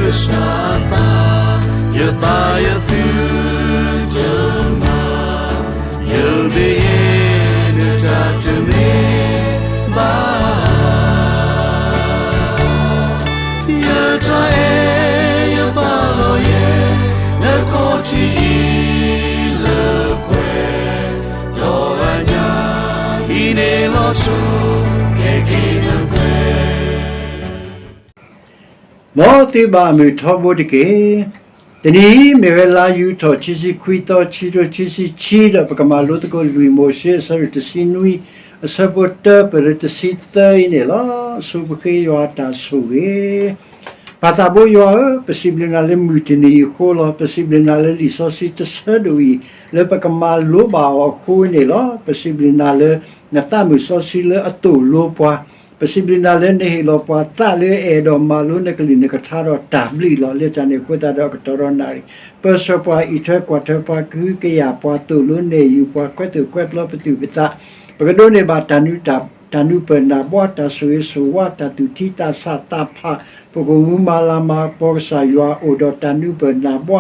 ကစၢ်အသး, ယသးယသုတမၤ, ယဘၣ်ယဲၢ်နတၢ်တမ့ၢ်ဘၣ်. ယတၢ်အဲၣ်ယပာ်လီၤယဲၢ် နခီၣ်ထံးအံၤလၢပှဲၤ, ဒီးအညၣ်အံၤန့ၣ်လီၤဆိ ကဲက့ၤနပှဲၤ မ်သုဘၣ်အမုာ်ထီဘိတက့ၢ်. တနံၤအံၤ မ့ၢ်ဝဲလါယူၤထီၣ် ခံဆံခွံသီ ခံကထိခံဆံခံ ဒီးပကမၤလိသကိးလွံၢ်မိၤၡ့ အဆၢဒိၣ်တဆံနွံ အဆၢဖိတၢ ပလၢတဆံသၢအံၤန့ၣ်လီၤ. ဆိပဃ့ယွၤတၢ်ဆိၣ်ဂ့ၤ. ပၢ်သးဘိယွၤဧၢ, ပစံးဘျုးနၤလၢမုၢ်တနံၤအံၤအဃိလီၤ. ပစံးဘျုးနၤလၢလံာ်စီဆှံတဆၢဒိၣ်အံၤ လၢပကမၤလိဘၣ်အီၤအဃိန့ၣ်လီၤ. ပစံးဘျုးနၤလၢ နသးမုၢ်စီဆှံလၢအသိၣ်လိပှၤ, ပစံးဘျုးနၤလၢနဟ့ၣ်လီၤပှၤသးလၢအအဲၣ်ဒိးမၤလိနကလုၢ်နကထါဒီးတၢ်ဘျုးလီၤ. လၢတၢ်န့ၣ်အဃိသတးဒီး အကတီၢ်ဒီးနၣ်ရံၣ် ပၢၢ်ဆၢပှၤ အံးထွဲကွၢ်ထွဲပှၤ ကဟုကယာ်ပှၤ သိၣ်လိနဲၣ်ယုာ်ပှၤ ကွဲးသိၣ်ကွဲးပျီပသူၣ်ပသး, ပကဒိးန့ၢ်ဘၣ်တၢ်နုၤ တၢ်နုၤပၢၢ်နၢ်ဘှါ တၢ်ဆိၣ်ဂ့ၤဆိၣ်ဝါ တၢ်သူၣ်ထံသးဆးသးဖး ပကမူမၤလၤမၤကပီၤ ကစၢ်ယွၤအိၣ်ဒီးတၢ်နုၤပၢၢ်နၢ်ဘှါ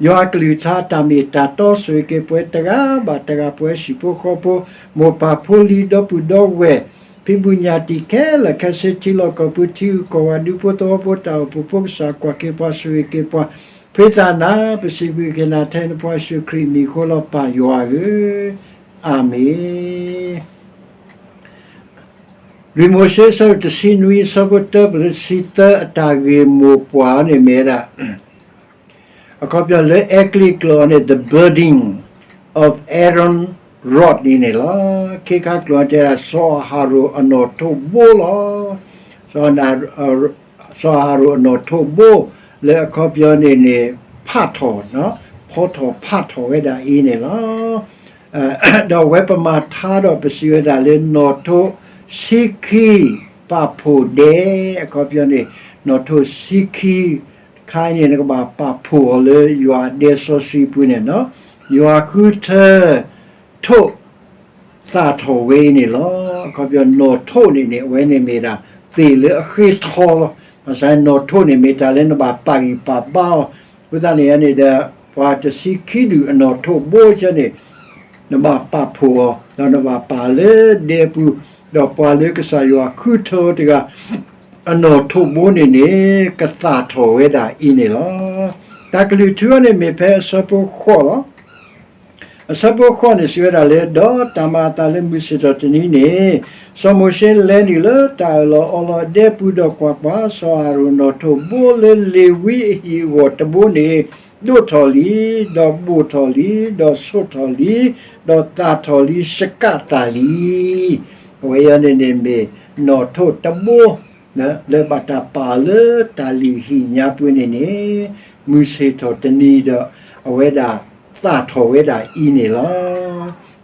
ယွၤအကလုၢ်ကထါ တၢ်မ့ၢ်တၢ်တီ ဆိၣ်ဂ့ၤက့ၤပှၤတဂၤဘၣ်တဂၤ ပှၤဟံၣ်ဖိဃီဖိ မိၢ်ပၢ်ဖိလံၤ ဒီပုၢ်ဒီဝဲၢ် ဖံးဘူးညၣ်တံၢ်ခဲလၢာ်ခဲဆ့ ထံလီၢ်ကီၢ်ပူၤ ထံဂုၤကီၢ်ဂၤ ဒူဖိသဝီဖိ တၢ်အိၣ်ဖှိၣ်ဖိ ကစၢ်ကွၢ်က့ၤပှၤ ဆိၣ်ဂ့ၤက့ၤပှၤ ဖှံသးနၤ ပစံးဘျုးက့ၤနၤထဲ နဖိယ့ၣ်ၡူးခရံာ်အမံၤအဃိလီၤ ပၢ်ယွၤဧၢ, အၤမ့ၣ်. လွံၢ်မိၤၡ့ အဆၢဒိၣ်တဆံနွံ အဆၢဖိတၢ ပလၢတဆံသၢ အတၢ်ဂ့ၢ်မိၢ်ပှၢ်န့ၣ်မ့ၢ်ဝဲဒၣ် အခီပညီလၢအဲကလံးကျိာ်န့ၣ် the budding of Aaron rod န့ၣ်န့ၣ်လီၤ. ခ့ခါကျိာ်တဲဒၣ် စီၤအၤဟရိၣ်အနီၣ်ထိးဘိလီၤ. စီၤ စီၤအၤဟရိၣ်အနီၣ်ထိးဘိ လၢအခီပညီန့ၣ်န့ၣ် ဖးထီၣ်, ဖီထီၣ်ဖးထီၣ်ဝဲဒၣ်အံၤန့ၣ်လီၤ. ဒီးအဝဲပမၤထါဒီးပစံးဝဲဒၣ်လၢ နီၣ်ထိးဆံခံ ပာ်ဖှိၣ်ဒဲ အခီပညီန့ၣ် နီၣ်ထိးဆံခံ ခါအံၤန့ၣ် နကဘၣ်ပာ်ဖှိၣ်အီၤလၢယွၤအဒဲစီဆှံပူၤန့ၣ်လီၤ. ယွၤဃုထၢ ထိး သၣ်ထီၣ်ဝဲအံၤန့ၣ်လီၤ. အခီပညီနီၣ်ထိးန့ၣ်န့ၣ် အဝဲန့ၣ်မ့ၢ်ဒၣ် သ့ၣ်လၢအဃ့ထီလီၤ. ဘၣ်ဆၣ်နီၣ်ထိးန့ၣ် မ့ၢ်တၢ်လၢနဘၣ်ပာ်ဂံၢ်ပာ်ဘါအီၤ, အဃိသတးန့ၣ်န့ၣ်ဒီး ပှၤတဆံခံဒူၣ်အနီၣ်ထိးဘိဆၢန့ၣ် နဘၣ်ပာ်ဖှိၣ်အီၤ ဒီးနဘၣ်ပာ်လၢဒဲပူၤ, ဒီးပှၤလၢကစၢ်ယွၤဃုထၢတဂၤ အနီၣ်ထိးဘိန့ၣ်န့ၣ် ကသၣ်ထီၣ်ဝဲဒၣ်အံၤန့ၣ်လီၤ. တၢ်ကလုၢ်ထူအံၤန့ၣ်မ့ၢ်ဖဲအဆၢဖိဃိးလီၤ. အဆၢဖိဃိးန့ၣ်စံးဝဲဒၣ်လၢ ဒီးတၢ်မၤအသးလၢမုၢ်ဆ့ၣ်ထီၣ်တနံၤန့ၣ်, စီၤမိၤၡ့လဲၤနုာ်လၢတၢ်အၢၣ်လီၤအီလီၤဒဲပူၤဒီးကွၢ်ကွၢ်, စီၤအၤဟရိၣ်နီၣ်ထိးဘိလၢလ့ၤဝံအဟံၣ်အဂီၢ်တဘိန့ၣ် ဒိၣ်ထီၣ်လံ, ဒီးဘိၣ်ထီၣ်လံ, ဒီးဆိးထီၣ်လံ, ဒီးသၣ်ထီၣ်လံ, စကးသၣ်လံ. အဝဲအံၤန့ၣ်န့ၣ်မ့ၢ်နီၣ်ထိးတဘိ လၢဘၣ်တၢ်ပာ်လၢတၢ်လုၢ်ဟံၣ်ညါပူၤန့ၣ်န့ၣ်, မုၢ်ဆ့ၣ်ထီၣ်တနံၤဒီး အဝဲဒၣ်သၣ်ထီၣ်ဝဲဒၣ်အံၤန့ၣ်လီၤ.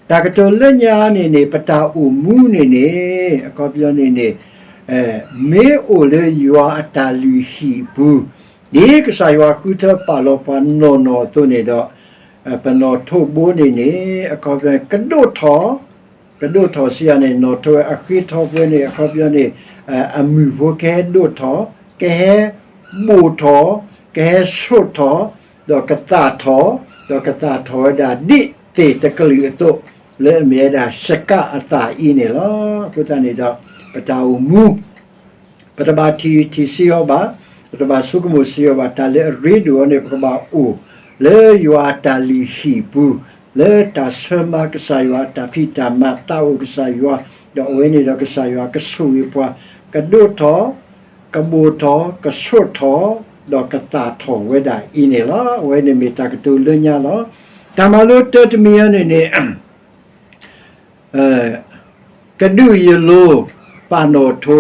တၢ်ကတိၤလၢညါန့ၣ်န့ၣ် ပတၢ်အိၣ်မူန့ၣ်န့ၣ် အခီပညီန့ၣ်န့ၣ် မ့ၢ်အိၣ်လၢယွၤအတၢ်လုၢ်ဟံၣ်အပူၤ, ဒ်ကစၢ်ယွၤဃုထၢပာ်လီၤပှၤနီၢ်နီၢ်အသိးန့ၣ်ဒီး, ပနီၣ်ထိးဘိန့ၣ်န့ၣ် အခီပညီ ကဒိၣ်ထီၣ် ကဒိၣ်ထီၣ်စံးယၤန့ၣ် နီၣ်ထိးအဃ့ထီပှဲၤန့ၣ် အခီပညီန့ၣ် အမုၢ်ဖိကဟဲဒိၣ်ထီၣ်, ကဟဲဘိၣ်ထီၣ်, ကဟဲဆိးထီၣ်, ဒီးကသၣ်ထီၣ်, ဒီးကသၣ်ထီၣ်ဝဲဒၣ်ဒ်သ့ၣ်တကလုာ်အသိး လၢအမ့ၢ်ဝဲဒၣ်စကးအသၣ်အံၤန့ၣ်လီၤ. အဃိသတးန့ၣ်ဒီး ပတၢ်အိၣ်မူ ပတဘၣ်ထံၣ်ထံၣ်ဆံးအီၤဘၣ်, ပတဘၣ်ဆိကမိၣ်ဆံးအီၤဘၣ်, တၢ်လၢအရ့ဒိၣ်အီၤန့ၣ် ပကဘၣ်အိၣ်လၢယွၤအတၢ်လုၢ်ဟံၣ်ပူၤ, လၢတၢ်ဆၢမၤကစၢ်ယွၤ တၢ်ဖံးတၢ်မၤသးအိၣ်ကစၢ်ယွၤ, ဒီးအဝဲန့ၣ်ဒီးကစၢ်ယွၤကဆိၣ်ဂ့ၤပှၤ, ကဒိၣ်ထီၣ်, ကဘိၣ်ထီၣ်, ကဆိးထီၣ်, ဒီးကသၣ်ထီၣ်ဝဲဒၣ်အံၤန့ၣ်လီၤ. အဝဲန့ၣ်မ့ၢ်တၢ်ကတိၤလၢညါလီၤ. တၢ်မၤလိတၢတမံၤအံၤန့ၣ်န့ၣ် ကဒုးယလိၤ ပာ်နီၣ်ထိ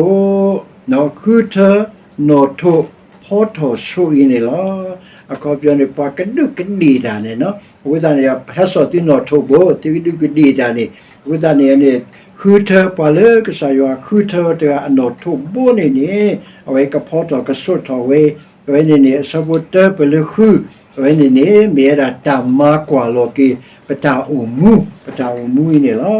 း, ဃုထၢ နီၣ်ထိး ဖီထီၣ်ဆိအံၤန့ၣ်လီၤ. အခီပညီန့ၣ် ပှၤကဒူးကဒ့ၣ်တၢ်န့ၣ်, အဃိသတးန့ၣ် ဟဲစိာ်သုနီၣ်ထိးဘိ သုကဒူးကဒ့ၣ်တၢ်န့ၣ်, အဃိသတးန့ၣ်န့ၣ် ဃုထၢပှၤလၢကစၢ်ယွၤဃုထၢတဂၤအနီၣ်ထိးဘိန့ၣ်န့ၣ် အဝဲကဖီထီၣ်ကဆိးထီၣ်ဝဲ, အဝဲန့ၣ်န့ၣ် အဆၢဖိတၢပလၢဃု, အဝဲန့ၣ်န့ၣ် မ့ၢ်ဝဲဒၣ်တၢ်မၤကွၢ်လီၤက့ၤ ပတၢ်အိၣ်မူ, ပတၢ်အိၣ်မူအံၤန့ၣ်လီ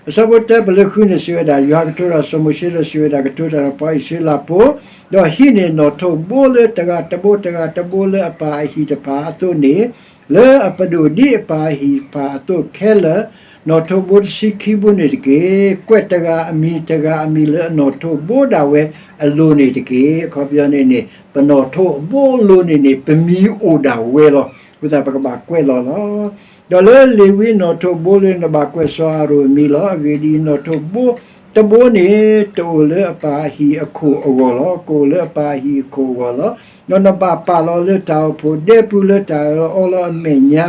ၤ. အဆၢဖိတၢ ပလၢဃုန့ၣ်စံးဝဲဒၣ်, ယွၤကတိၤတၢ်ဒီးစီၤမိၤၡ့ဒီးစံးဝဲဒၣ်, ကတိၤတၢ်ဒီးပှၤအံၣ်စရ့လးဖိ, ဒီးဟံးန့ၢ်နီၣ်ထိးဘိလၢတဂၤတဘိ တဂၤတဘိလၢအပၢ်အဟံၣ်တဖၣ်အသိးန့ၣ်, လၢအပဒိၣ်ဒ်အပၢ်အဟံၣ်တဖၣ်အသိးခဲလၢာ်, နီၣ်ထိးဘိတဆံခံဘိန့ၣ်တက့ၢ်. ကွဲးတဂၤအမံၤတဂၤအမံၤ လၢအနီၣ်ထိးဘိဒၣ်ဝဲအလိၤန့ၣ်တက့ၢ်. အခီပညီန့ၣ်န့ၣ် ပနီၣ်ထိးအဘိအလိၤန့ၣ်န့ၣ် ပမံၤအိၣ်ဒၣ်ဝဲလီၤ. အဃိသတး ပကဘၣ်ကွဲးလီၤလီၤ. ဒီးလၢလ့ၤဝံနီၣ်ထိးဘိလၢ နဘၣ်ကွဲးစီၤအၤဟရိၣ်အမံၤလီၤ. အဂ့ၢ်ဒ်အံၤ, နီၣ်ထိးဘိတဘိန့ၣ် တအိၣ်လၢအပၢ်အဟံၣ်အခိၣ်အဂီၢ်လီၤ. ကအိၣ်လၢအပၢ်အဟံၣ်အခိၣ်အဂီၢ်လီၤ. ဒီးနဘၣ်ပာ်လီၤလၢတၢ်အိၣ်ဖှိၣ်ဒဲပူၤလၢတၢ်အၢၣ်လီၤအီလီၤအမဲာ်ညါ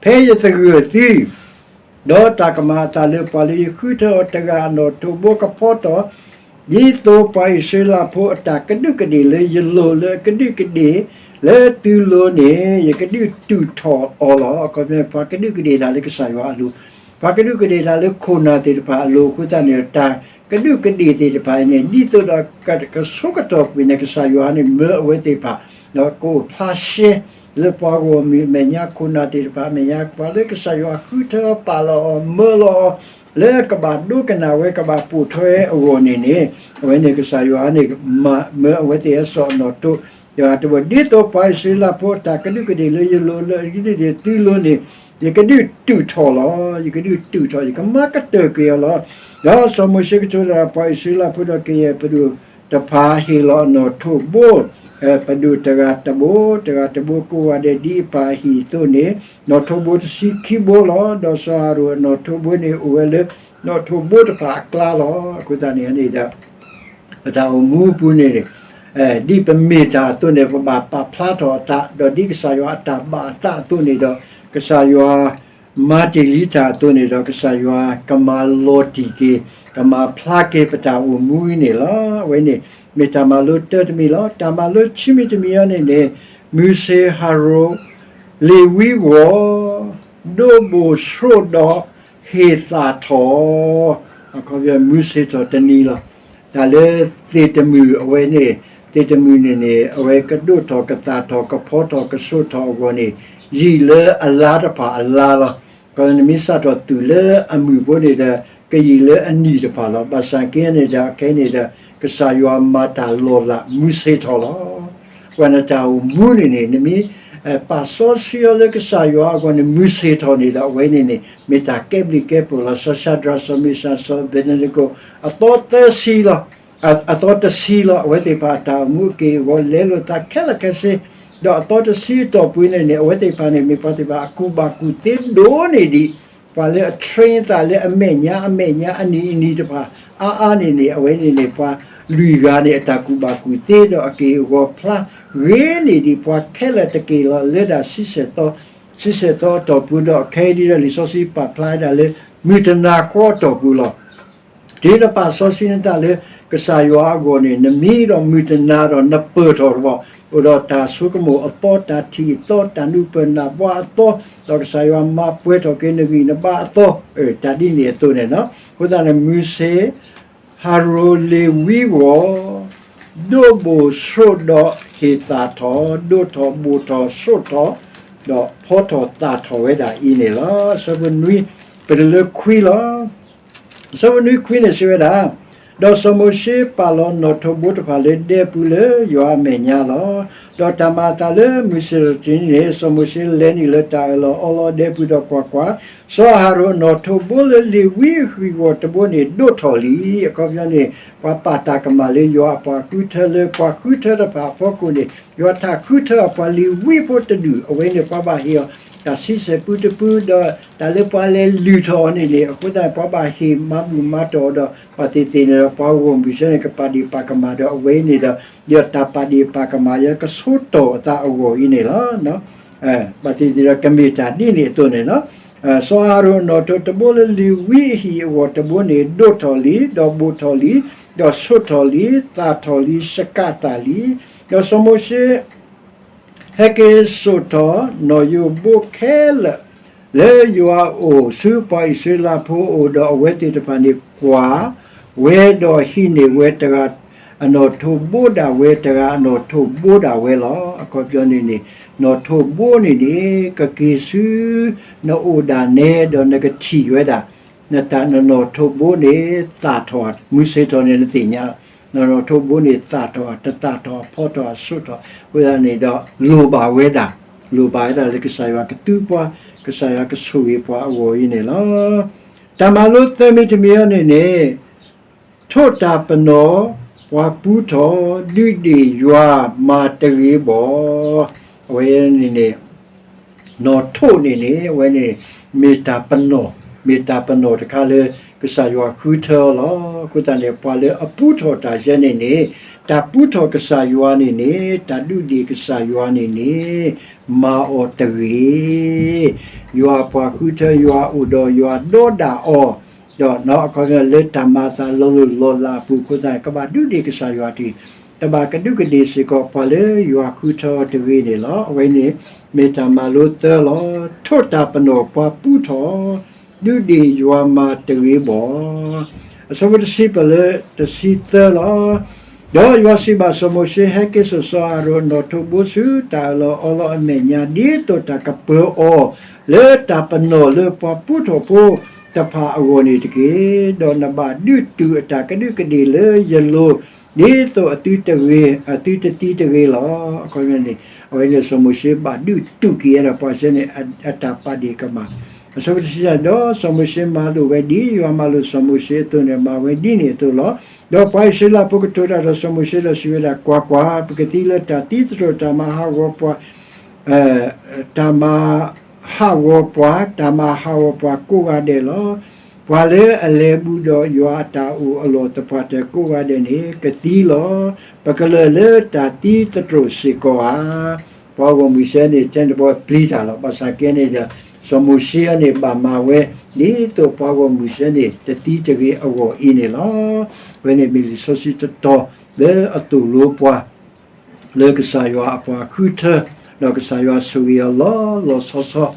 ဖဲယသဂၢၢ်သု ဒီးတၢ်ကမၤအသးလၢပှၤလၢယဃုထၢအီၤတဂၤအနီၣ်ထိးဘိကဖီထီၣ်, ဒ်သိးပှၤအံၣ်စရ့လးဖိအတၢ်ကဒူးကဒ့ၣ်လၢယလိၤလၢအကဒူးကဒ့ၣ်လၢသုလိၤန့ၣ် ယကဒုးတူာ်ထီၣ်အီၤလီၤ. အခီပညီ ပှၤကဒူးကဒ့ၣ်တၢ်လၢကစၢ်ယွၤအလိၤ, ပှၤကဒူးကဒ့ၣ်တၢ်လၢခိၣ်နၢ်သ့ၣ်တဖၣ်အလိၤအဃိသတးန့ၣ် တၢ်ကဒူးကဒ့ၣ်သ့ၣ်တဖၣ်အံၤန့ၣ် ဒ်သိးဒီးကကဆိကတီၢ်ကွံာ်န့ၣ် ကစၢ်ယွၤန့ၣ် မၢအဝဲသ့ၣ်တဖၣ် ဒီးကအိၣ်ဖျါရှဲ လၢပှၤဂီၢ်မုၢ်အမဲာ်ညါ ခိၣ်နၢ်သ့ၣ်တဖၣ်အမဲာ်ညါ ပှၤလၢကစၢ်ယွၤဃုထၢအီၤပာ်လီၤအီၤမၢလီၤအီၤ လၢကဘၣ်ဒိကနၣ်ဝဲကဘၣ်ပိာ်ထွဲအဂီၢ်န့ၣ်န့ၣ် အဝဲန့ၣ်ကစၢ်ယွၤန့ၣ် မၢအဝဲသ့ၣ်ဟဲစိာ်အနီၣ်ထိး တဂၤတဘိ ဒ်သိးပှၤအံၣ်စရ့လးဖိအတၢ်ကဒူးကဒ့ၣ်လၢယလိၤလၢအကဒူးကဒ့ၣ်သုလိၤန့ၣ် ယကဒုးတူာ်ထီၣ်လီၤ. ယကဒုးတူာ်ထီၣ် ယကမၤကတၢၢ်ကွံာ်အီၤလီၤ. ဒီးစီၤမိၤၡ့ကတိၤတၢ်ဒီးပှၤအံၣ်စရ့လးဖိဒီးကယဲၢ်ပဒိၣ်တဖၣ်ဟ့ၣ်လီၤအနီၣ်ထိးဘိ ပဒိၣ်တဂၤတဘိ တဂၤတဘိ ကိးဂၤဒဲးဒ်အပၢ်အဟံၣ်အသိးန့ၣ် နီၣ်ထိးဘိတဆံခံဘိလီၤ. ဒီးစီၤအၤဟရိၣ်အနီၣ်ထိးဘိန့ၣ် အိၣ်ဝဲလၢနီၣ်ထိးဘိတဖၣ်အကျါလီၤ. အဃိသတးန့ၣ်န့ၣ်ဒီး ပတၢ်အိၣ်မူအပူၤန့ၣ် ဒ်ပမ့ၢ်တၢ်အသိးန့ၣ် ပဘၣ်ပာ်ဖျါထီၣ်အသး ဒီးဒ်ကစၢ်ယွၤအတၢ်ဘၣ်အသးအသိးန့ၣ်ဒီး ကစၢ်ယွၤမၤတ့ၢ်လံတၢ်အသိးန့ၣ်ဒီး ကစၢ်ယွၤကမၤလီၤတံၢ်က့ၤ ကမၤဖျါက့ၤပတၢ်အိၣ်မူအံၤန့ၣ်လီၤ. အဝဲန့ၣ် မ့ၢ်တၢ်မၤလိတၢတမံၤလီၤ. တၢ်မၤလိခံမံၤတမံၤအံၤန့ၣ်န့ၣ် မုၢ်ဆ့ၣ်ဟၤရိၣ် လ့ၤဝံဂီၢ် ဒိးဘိၣ်ဆှိးဒီးဟ့ၣ်သၣ်ထီၣ် အခီပညီ မုၢ်ဆ့ၣ်ထီၣ်တနံၤလီၤ. တၢ်လၢသ့ၣ်တမုၢ်အဝဲန့ၣ် သ့ၣ်တမုၢ်န့ၣ်န့ၣ် အဝဲကဒိးထီၣ်ကသၣ်ထီၣ်ကဖီထီၣ်ကဆှိးထီၣ်အဂီၢ်န့ၣ် ယံာ်လၢအလါတဖၣ်အလါလီၤ. ကနမ့ၢ်စးထီၣ်သူၣ်လၢအမုၢ်ဖိန့ၣ်ဒီး ကယံာ်လၢအနံၣ်တဖၣ်လီၤ. ဘၣ်ဆၣ်က့န့ၣ်ဒီး ခဲအံၤန့ၣ်ဒီး ကစၢ်ယွၤမၤတၢ်လီၤလးမုၢ်ဆ့ၣ်ထီၣ်လီၤ. ပှၤနတၢ်အိၣ်မူန့ၣ်န့ၣ် နမ့ၢ် ပာ်စီဆှံအီၤလၢကစၢ်ယွၤအဂီၢ်န့ၣ် မုၢ်ဆ့ၣ်ထီၣ်န့ၣ်ဒီး အဝဲန့ၣ်န့ၣ် မ့ၢ်တၢ်ကဲဘျုးကဲဖှိၣ်လီၤ. စီၤၡၤဒြး စီၤမ့ၡး စီၤအဘ့းနကိၣ် အသီသၢဆံလီၤ. အသီတဆံလီၤ. အဝဲသ့ၣ်တဖၣ်အတၢ်အိၣ်မူအက့ၢ်အဂီၤ လဲလိာ်သးခဲလၢာ်ခဲဆ့, ဒီးအသီတဆံအတီၢ်ပူၤန့ၣ်န့ၣ် အဝဲသ့ၣ်တဖၣ်န့ၣ် မ့ၢ်ပှၤသ့ၣ်တဖၣ်အကူၣ်ဘၣ်ကူၣ်သ့ဒိၣ်န့ၢ်ဒံး ပှၤလၢအ train သးလၢအမဲာ်ညါ အမဲာ်ညါအနံၤအနံၤတဖၣ် အါအါန့ၣ်န့ၣ် အဝဲန့ၣ်န့ၣ် ပှၤလွံၢ်ဂၤန့ၣ် အတၢ်ကူၣ်ဘၣ်ကူၣ်သ့ဒီးအက့ၢ်အဂီၤဖျါဂ့ၤန့ၢ်ဒံး ပှၤခဲလၢာ်တက့ၢ်လီၤ. လၢဒၣ်ဆံဆဲၣ်သီ ဆံဆဲၣ်သီအတီၢ်ပူၤဒီး ခဲအံၤဒ်ဒီးလံာ်စီဆှံပာ်ဖျါဝဲဒၣ်လၢ မုၢ်တနၤဃီအတီၢ်ပူၤလီၤ. တုၤနပာ်စီဆှံနသးလၢကစၢ်ယွၤအဂီၢ်န့ၣ် နမံဒီးမုၢ်တနၤဒီးနပၢၢ်ထီၣ်တဘျီ, အိၣ်ဒီးတၢ်ဆိကမိၣ်အသီ, တၢ်ထံၣ်အသီ, တၢ်နုာ်ပၢၢ်နၢ်ပှၤအသီ, ဒီးကစၢ်ယွၤမၤပှဲၤထီၣ်က့ၤနဂံၢ်နဘါအသီ, တၢ်ဒ်န့ၣ်အသိးန့ၣ်လီၤ. အဃိသတးန့ၣ် မုၢ်ဆ့ၣ် ဟၤရိၣ်လ့ၤဝံဂီၢ် ဒိးဘိၣ်ဆှိးဒီးဟ့ၣ်သၣ်ထီၣ်, ဒိးထီၣ်ဘိၣ်ထီၣ်ဆှိးထီၣ်, ဒီးဖီထီၣ်သၣ်ထီၣ်ဝဲဒၣ်အံၤန့ၣ်လီၤ. အဆၢဖိနွံ, ပတုၤလၢခွံလီၤ. အဆၢဖိနွံခွံန့ၣ်စံးဝဲဒၣ်, ဒီးစီၤမိၤၡ့ပာ်လီၤနီၣ်ထိးဘိတဖၣ်လၢဒဲပူၤလၢယွၤအမဲာ်ညါလီၤ. ဒီးတၢ်မၤအသးလၢမုၢ်ဆ့ၣ်ထီၣ်တနံၤန့ၣ် စီၤမိၤၡ့လဲၤနုာ်လၢတၢ်အၢၣ်လီၤအီလီၤဒဲပူၤဒီးကွၢ်ကွၢ်, စီၤအၤဟရိၣ်နီၣ်ထိးဘိလၢလ့ၤဝံအဟံၣ်အဂီၢ်တဘိန့ၣ် ဒိးထီၣ်လံ. အခီပညီန့ၣ် ပှၤပာ်တၢ်ကမၣ်လၢယွၤအပှၤဃုထၢလၢပှၤဃုထၢတဖၣ်အဖီခိၣ်န့ၣ် ယွၤတၢ်ဃုထၢအပှၤလ့ၤဝံဖိတဒူၣ် အဝဲန့ၣ်ပှၤဘၣ်ဟ့ၣ်အီၤ တၢ်ဆံဆဲၣ်ပူတပူဒီး တၢ်လၢပှၤလဲၤလုၢ်ထီၣ်အီၤန့ၣ်န့ၣ် အဃိသတးန့ၣ် ပှၤဘၣ်ဟ့ၣ်မၤဘူၣ်မၤတီၢ်အီၤဒီး ပှၤသ့ၣ်သ့ၣ်န့ၣ်ဒီး ပှၤဂီၢ်မုၢ်ဆၢန့ၣ် ကပာ်ဒ့ၣ်ပာ်ကမၣ်ဒီး အဝဲအံၤန့ၣ်ဒီး ဒီးတၢ်ပာ်ဒ့ၣ်ပာ်ကမၣ်ယဲကဆိတီၢ်အသးအဂီၢ်အံၤန့ၣ်လီၤ. ဘၣ်သ့ၣ်သ့ၣ်ဒီးကမ့ၢ်တၢ်ဒ်န့ၣ်အသိးန့ၣ်လီၤ. စီၤအၤဟရိၣ်နီၣ်ထိးတဘိလၢလ့ၤဝံအဟံၣ်အဂီၢ်တဘိန့ၣ် ဒိးထီၣ်လံ, ဒီးဘိၣ်ထီၣ်လံ, ဒီးဆှိးထီၣ်လံ, သၣ်ထီၣ်လံ, ဆကးသၣ်လံ. ဒီးစီၤမိၤၡ့ ဟဲက့ၤစိာ်ထီၣ်နီၣ်ယိးဘိခဲလၢာ် လၢယွၤအအိၣ်ဆူပှၤအံၣ်စရ့လးဖိအအိၣ်ဒီးအဝဲသ့ၣ်တဖၣ်န့ၣ်ကွၢ်ဝဲဒီးဟံးန့ၢ်ဝဲတဂၤ အနီၣ်ထိးဘိဒၣ်ဝဲတဂၤ အနီၣ်ထိးဘိဒၣ်ဝဲလီၤ. အခီပညီန့ၣ်န့ၣ် နီၣ်ထိးဘိန့ၣ်န့ၣ် ကက့ၤဆူနအိၣ်ဒၣ်နဲဒီးနကထံၣ်ဝဲဒၣ် နတၢ်နနီၣ်ထိးဘိန့ၣ် သၣ်ထီၣ် မုၢ်ဆ့ၣ်ထီၣ်န့ၣ်နသ့ၣ်ညါ, နနီၣ်ထိးဘိန့ၣ် သၣ်ထီၣ် တသၣ်ထီၣ် ဖီထီၣ် အဆိးထီၣ် အဃိသတးန့ၣ်ဒီး လိၣ်ဘၣ်ဝဲဒၣ်, လိၣ်ဘၣ်ဝဲဒၣ်လၢကစၢ်ယွၤကသူပှၤ, ကစၢ်ယွၤကဆိၣ်ဂ့ၤပှၤအဂီၢ်အံၤန့ၣ်လီၤ. တၢ်မၤလိသၢမံၤတမံၤအံၤန့ၣ်န့ၣ် ထိးတၢ်ပနီၣ် ပှၤပူထီၣ် ဒုးဒ့ၣ်ယွၤမၤတဂ့ၤဘၣ်. အဝဲန့ၣ်န့ၣ် နီၣ်ထိးန့ၣ်န့ၣ် အဝဲန့ၣ် မ့ၢ်တၢ်ပနီၣ်, မ့ၢ်တၢ်ပနီၣ်တခါလၢ ကစၢ်ယွၤဃုထၢအီၤလီၤ. အဃိသတးန့ၣ် ပှၤလၢအပူထီၣ်တၢ်ယဲန့ၣ်န့ၣ် တၢ်ပူထီၣ်ကစၢ်ယွၤန့ၣ်န့ၣ် တၢ်ဒုးဒ့ၣ်ကစၢ်ယွၤန့ၣ်န့ၣ် မၤအီၤတဂ့ၤ. ယွၤအပှၤဃုထၢ ယွၤအိၣ်ဒီးယွၤဒီးဒၣ်အီၤ, ဒီးအခီပညီလၢတၢ်မၤအသးလီၤလိၢ်လီၤလးအပူၤအဃိသတးန့ၣ် ကဘၣ်ဒုးဒ့ၣ်ကစၢ်ယွၤတဂ့ၤ, တဘၣ်ကဒူးကဒ့ၣ်စ့ၢ်ကီး ပှၤလၢယွၤဃုထၢအီၤတဂ့ၤန့ၣ်လီၤ. အဝဲန့ၣ် မ့ၢ်တၢ်မၤလိသၢလီၤ. ထိးတၢ်ပနီၣ်ပှၤပူထီၣ် ဒုးဒ့ၣ်ယွၤမၤတဂ့ၤဘၣ်. အဆၢဖိတဆံပလၢတဆံသၢလီၤ. ဒီးယွၤစံးဘၣ်စီၤမိၤၡ့, ဟဲက့ၤစိာ်စီၤအၤရိၣ်အနီၣ်ထိးဘိဆူ တၢ်အၢၣ်လီၤအီလီၤအမဲာ်ညါ ဒ်သိးတၢ်ကပၢၤအီၤ လၢတၢ်ပနီၣ်လၢပှၤပူထီၣ်ဖိတဖၣ်အဂီၢ်န့ၣ်တက့ၢ်. ဒီးနဘၣ်ဒုးတူာ်အတၢ်ကဒူးကဒ့ၣ်လၢယလိၤ ဒ်သိးအသုတဂ့ၤ, အသုတသံတဂ့ၤလီၤ. အခီပညီန့ၣ် အဝဲန့ၣ်စီၤမိၤၡ့ဘၣ်ဒုးတူာ်က့ၤဝဲဒၣ်ပှၤစဲန့ၣ် အတၢ်ပာ်ဒ့ၣ်ကမၣ်. အဆၢဖိတဆံယဲၢ်, ဒီးစီၤမိၤၡ့မၤလိာ်ဝဲဒ်ယွၤမၤလိာ်စီၤမိၤၡ့အသိးန့ၣ် မၤဝဲဒ်န့ၣ်အသိးလီၤ. ဒီးပှၤအံၣ်စရ့လးဖိကတိၤတၢ်ဒီးစီၤမိၤၡ့ဒီးစံးဝဲဒၣ်, ကွၢ်ကွၢ်, ပကသံလၢတၢ်သံသတြိာ်တၢ်မၤဟးဂီၤပှၤ တၢ်မၤဟးဂီၤပှၤ, တၢ်မၤဟးဂီၤပှၤကိးဂၤဒဲးလီၤ. ပှၤလၢအလဲၤဘူးဒီးယွၤအတၢ်အိၣ်အလီၢ်သပှၢ်တၢၢ်ကိးဂၤဒဲးန့ၣ် ကသံလီၤ. ပကလၢာ်လၢတၢ်သံသတြိာ်စ့ၢ်ကီးဧါ. ပှၤဂီၢ်မုၢ်စဲန့ၣ် ထဲန့ၣ်တဘျီပျံၤတၢ်လီၤ. ဘၣ်ဆၣ်ကဲန့ၣ်ဒီး စီၤမိၤၡ့အံၤန့ၣ် ဘၣ်မၤဝဲ ဒ်သိးပှၤဂီၢ်မုၢ်စဲန့ၣ် တသံတဂ့ၤအဂီၢ်အံၤန့ၣ်လီၤ. အဝဲန့ၣ်မ့ၢ်လံာ်စီဆှံတတီၤ လၢအသိၣ်လိပှၤ လၢကစၢ်ယွၤအပှၤဃုထၢ, ဒီးကစၢ်ယွၤဆိၣ်ဂ့ၤအီၤလီၤလီၤဆီဆီ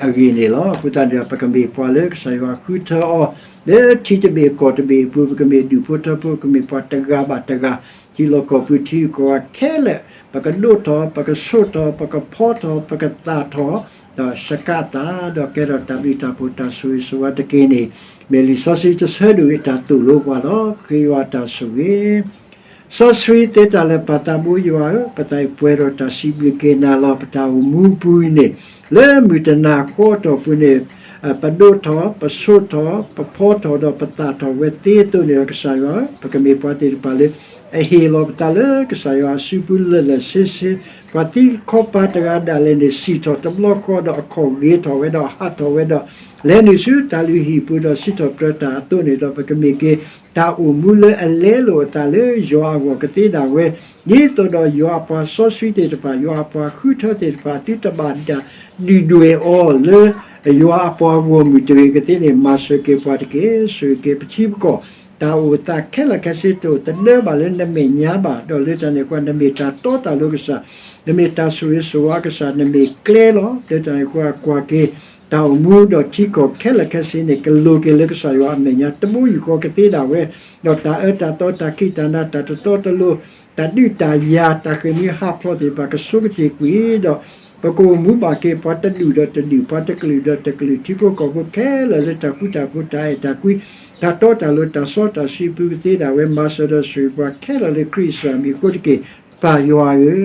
အံၤအဂ့ၢ်န့ၣ်လီၤ. အဃိသတးဒီး ပကမ့ၢ်ပှၤလၢကစၢ်ယွၤဃုထၢအီၤ လၢထံတဘ့ၣ်ကီၢ်တဘ့ၣ်အပူၤ, ပကမ့ၢ်ဒူၣ်ဖိထၢဖိ, ပကမ့ၢ်ပှၤတဂၤဘၣ်တဂၤ, ထံလီၢ်ကီၢ်ပူၤထံဂုၤကီၢ်ဂၤခဲလၢာ်, ပကဒိးထီၣ်, ပကဆိးထီၣ်, ပကဖီထီၣ်, ပကသၣ်ထီၣ်, ဒီးဆကးအသး, ဒီးကဲထီၣ်တၢ်ဘျုးတၢ်ဖှိၣ်တၢ်ဆိၣ်ဂ့ၤဆိၣ်ဝါတက့ၢ်န့ၣ်, မ့ၢ်လံာ်စီဆှံတဆၢဒိၣ်အံၤတၢ်သိၣ်လိပှၤလီၤ. ပဃ့ယွၤတၢ်ဆိၣ်ဂ့ၤ စီဆှံသ့တၢ်လၢာ်ပၢ်သးဘိယွၤဧၢ, ပသးအံၤပှဲၤဒီးတၢ်စံးဘျုးက့ၤနၤလီၤ. ပတၢ်အိၣ်မူပူၤအံၤန့ၣ် လၢမုၢ်တနၤဃီအတီၢ်ပူၤန့ၣ် ပဒိးထီၣ်, ပဆိးထီၣ်, ပဖီထီၣ်ဒီးပသၣ်ထီၣ်ဝဲသ့အသိးန့ၣ်ဒီး ကစၢ်ယွၤဧၢ, ပကမ့ၢ်ပှၤသ့ၣ်တဖၣ်လၢ အဟ့ၣ်လီၤပသးလၢကစၢ်ယွၤအစုပူၤလၢာ်လၢာ်ဆ့ဆ့, ပှၤသံခီပၤတဂၤဒၣ်လဲာ်န့ၣ် စံၣ်ထီၣ်တဘျီဃီဒီးအခီၣ်ဂ့ၤထီၣ်ဝဲဒီးဟးထီၣ်ဝဲဒီး လဲၤနုာ်ဆူတၢ်လုၢ်ဟံၣ်ပူၤဒီးစံးထီၣ်ပတြၢၤတၢ်အသိးန့ၣ်ဒီး ပကမ့ၢ်က့ၤ တၢ်အိၣ်မူလၢအလဲလိာ်အသးလၢယွၤအဂီၢ်ကသ့ဒၣ်ဝဲ, ဒ်သိးဒီးယွၤအပှၤစီဆှံသ့ၣ်တဖၣ်, ယွၤအပှၤဃုထၢသ့ၣ်တဖၣ် သုတဘၣ်ဒုၣ်ဒွဲၣ်အီၤလၢ ယွၤအပှၤဂီၢ်မုၢ်တဂ့ၤကသ့န့ၣ် မၤစၢၤက့ၤပှၤတက့ၢ်. ဆိၣ်ဂ့ၤက့ၤပထံပကီၢ်, တၢ်အိၣ်သးခဲလၢာ်ခဲဆ့ တအိၣ်သဒၢဘၣ်လၢနမဲာ်ညါဘၣ်, ဒီးလၢတၢ်န့ၣ်အဃိ နမ့ၢ်တၢ်တီတၢ်လိၤကစၢ်, နမ့ၢ်တၢ်ဆိၣ်ဂ့ၤဆိၣ်ဝါကစၢ်, နမ့ၢ်ကျဲလီၤ. လၢတၢ်န့ၣ်အဃိ ကွၢ်က့ၤ တၢ်အိၣ်မူဒီးထံကီၢ်ခဲလၢာ်ခဲဆ့န့ၣ် ကလိၤက့ၤလၢကစၢ်ယွၤအမဲာ်ညါ တဘိယူၢ်ဃီကသ့ဒၣ်ဝဲ, ဒီးတၢ်အၢတၢ်သီ တၢ်ခံးတၢ်နၤ တၢ်တတီတလိၤ တၢ်ဒုးတၢ်ယၤ တၢ်ဃ့ၢ်မှံဟးဖျိးသ့ၣ်တဖၣ် ကဆိကတ့ၢ်ကွံာ်ဒီး ပကအိၣ်မူဘၣ်က့ၤ ပှၤတဒူၣ်ဒီးတဒူၣ် ပှၤတကလုာ်ဒီးတကလုာ် ထံဖိကီၢ်ဖိခဲလၢာ်လၢတၢ်ဃူတၢ်ဖိး တၢ်အဲၣ်တၢ်ကွံ တၢ်တီတၢ်လိၤ တၢ်စီတၢ်ဆှံအပူၤကသ့ဒၣ်ဝဲ မၤစၢၤဒီးဆိၣ်ဂ့ၤပှၤခဲလၢာ်လၢခရံာ်အမံၤအဃိတက့ၢ် ပၢ်ယွၤဧၢ,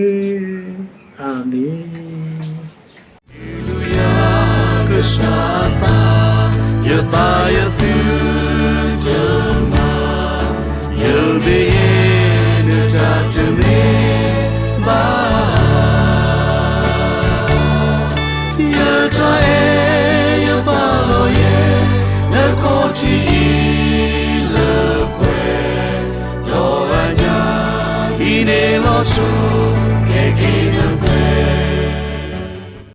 အၤမ့ၣ်. Hallelujah, ကစၢ်အသး, ယသးယသုတမၤ, ယမ့ၢ်ယဲ နတၢ်တမ့ၢ်ဘၣ်. ယတၢ်အဲၣ်ယပာ်လီၤယဲ နခီၣ်ထံးအံၤလၢပှဲၤ, ဒီးအညၣ်အံၤန့ၣ်လီၤဆီ ကဲက့ၤန